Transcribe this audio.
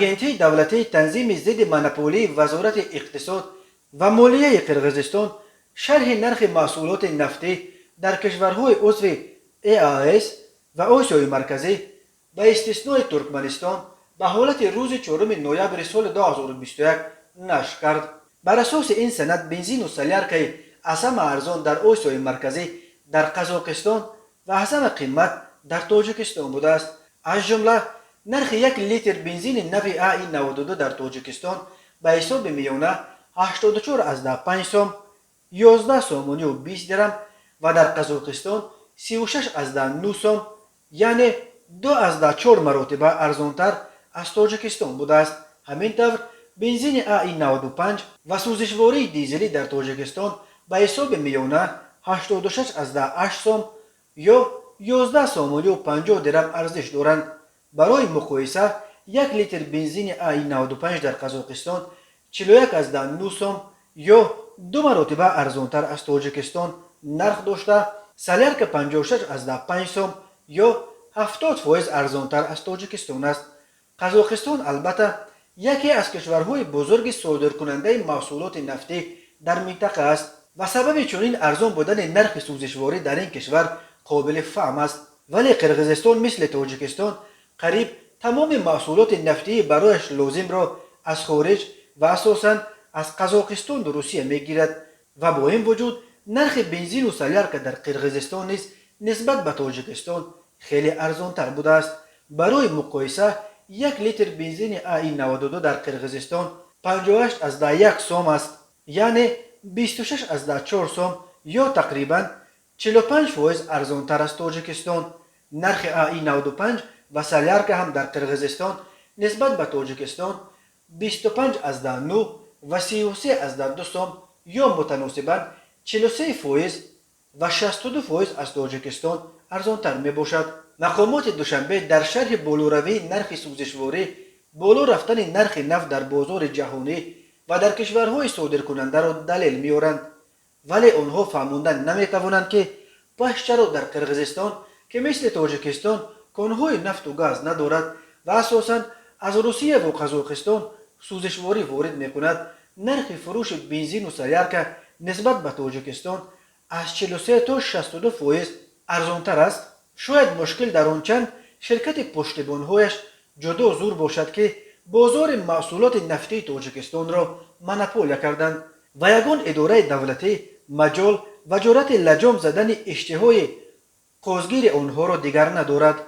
Агентии давлатии танзими зидди монополии Вазорати иқтисод ва молияи Қирғизистон шарҳи нархи маҳсулоти нафтӣ дар кишварҳои узви ЕАЭС ва Осиёи Марказӣ, ба истиснои Туркманистон, ба ҳолати рӯзи 4 ноябри соли 2021 нашр кард. Бар асоси ин санад, бензину соляркаи аз ҳама арзон дар Осиёи Марказӣ дар Қазоқистон ва аз ҳама қимат дар Тоҷикистон будааст. Аз ҷумла, нархи як литр бензини нави АИ 92 дар Тоҷикистон ба ҳисоби миёна 84,5 сом, 11 сомонию 20 дирам, ва дар Қазоқистон 36,9 сом, яъне 2,4 маротиба арзонтар аз Тоҷикистон будааст. Ҳамин тавр, бензини АИ 95 ва сӯзишвории дизелӣ дар Тоҷикистон ба ҳисоби миёна 86,8 сом ё 11 сомонию 50 дирам арзиш доранд. Барои муқоиса, як литр бензини АИ 95 дар Қазоқистон 41,9 сом ё ду маротиба арзонтар аз Тоҷикистон нарх дошта, солярка 56,5 сом ё 70% арзонтар аз Тоҷикистон аст. Қазоқистон, албатта, яке аз кишварҳои бузурги содиркунандаи маҳсулоти нафтӣ дар минтақа аст ва сабаби чунин арзон будани нархи сӯзишворӣ дар ин кишвар қобили фаҳм аст. Вале Қирғизистон мисли Тоҷикистон қариб тамоми маҳсулоти нафтии барояш лозимро аз хориҷ ва асосан аз Қазоқистону Русия мегирад ва бо ин вуҷуд нархи бензину солярка дар Қирғизистон низ нисбат ба Тоҷикистон хеле арзонтар будааст. Барои муқоиса, як литр бензини АИ 92 дар Қирғизистон 58,1 сом аст, яъне 26,4 сом ё тақрибан 45% арзонтар аз Тоҷикистон. Нархи АИ 95 ва солярка ҳам дар Қирғизистон нисбат ба Тоҷикистон 25,9 ва 33,2 сом ё мутаносибан 43% ва 62% аз Тоҷикистон арзонтар мебошад. Мақомоти Душанбе дар шарҳи болоравии нархи сӯзишворӣ боло рафтани нархи нафт дар бозори ҷаҳонӣ ва дар кишварҳои содиркунандаро далел меоранд, вале онҳо фаҳмонда наметавонанд, ки пас чаро дар Қирғизистон, ки мисли Тоҷикистон конҳои нафту газ надорад ва асосан аз Русияву Қазоқистон сӯзишворӣ ворид мекунад, нархи фурӯши бензину солярка нисбат ба Тоҷикистон аз 43 то 62% арзонтар аст. Шояд мушкил дар он чанд ширкати пуштибонҳояш ҷудо зур бошад, ки бозори маҳсулоти нафтии Тоҷикистонро монополия карданд ва ягон идораи давлатӣ маҷол ва ҷуръати лаҷом задани иштиҳои қозгири онҳоро дигар надорад.